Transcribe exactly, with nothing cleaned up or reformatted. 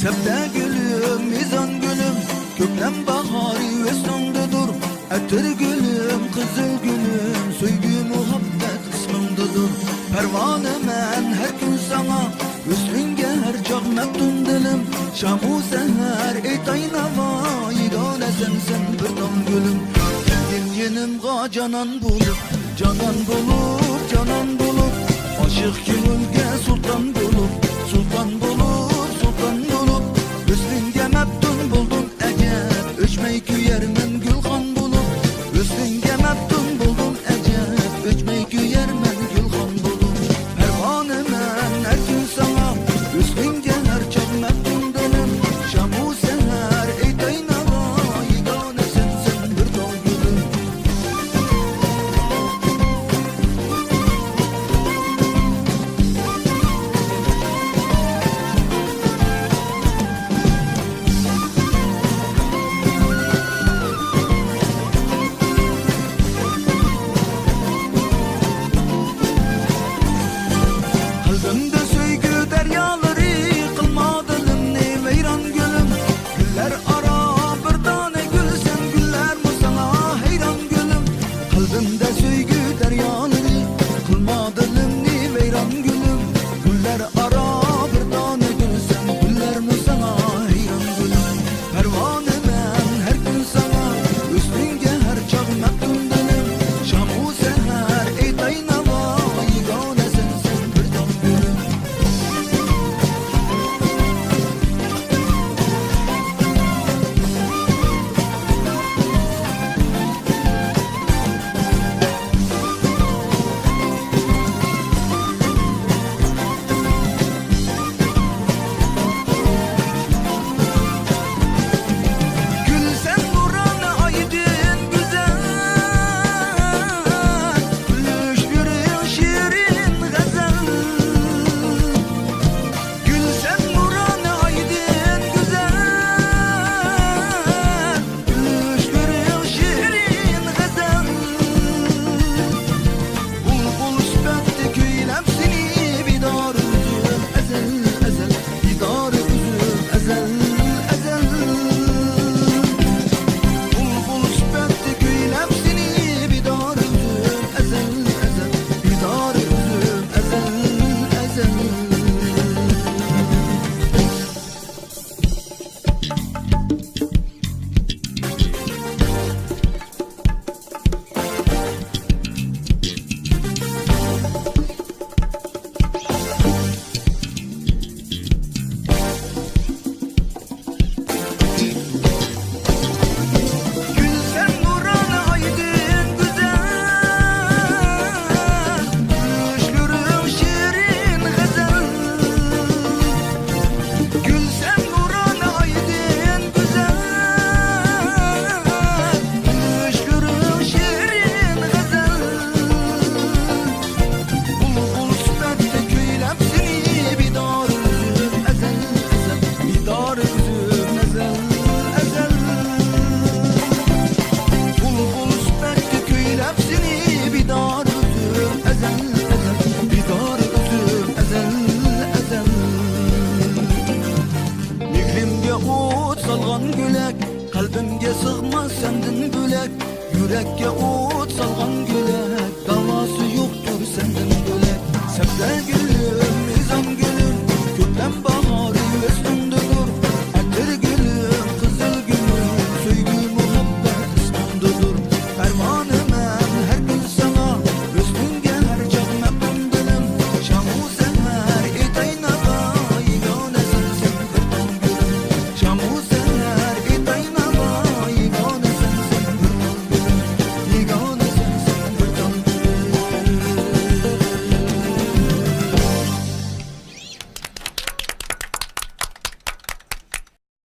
تەپتە گۈلۈم، مىزان گۈلۈم، كۆكلەم باھارى ھۆسنۈڭدىدۇر. ئەتىر گۈلۈم، قىزىل گۈلۈم، سۆيگۈ مۇھەببەت ئىسمىڭدىدۇر. پەرۋانىمەن ھەر كۈن ساڭا، ھۆسنۈڭگە ھەر چاغ مەپتۇن دىلىم. شامۇ سەھەر ئېيتاي ناۋا، يېگانە سەنسەن بىر تال گۈلۈم. كەلگىن يېنىمغا جانان بولۇپ، جانان بولۇپ، جانان بولۇپ، ئاشىق كۆڭۈلگە سۇلتان بولۇپ، سۇلتان بولۇپ، سۇلتان بولۇپ، ھۆسنۈڭگە مەپتۇن بولدۇم ئەجەب، ئۆچمەي كۆيەرمەن گۈلخان بولۇپ، ھۆسنۈڭگە مەپتۇن بولدۇم ئەجەب، ئۆچمەي كۆيەرمەن گۈلخان بولۇپ. پەرۋانىمەن ھەر كۈن ساڭا، ھۆسنۈڭگە ھەر چاغ مەپتۇن دىلىم. شامۇ سەھەر ئېيتاي ناۋا، يېگانە سەنسەن بىر تال گۈلۈم. قەلبىمدە سۆيگۈ دەريالىرى، قىلما دىلىمنى ۋەيران گۈلۈم. گۈللەر ئارا بىر دانە گۈلسەن، گۈللەرمۇ ساڭا ھەيران گۈلۈم. قەلبىمدە سۆيگۈ دەريالىرى،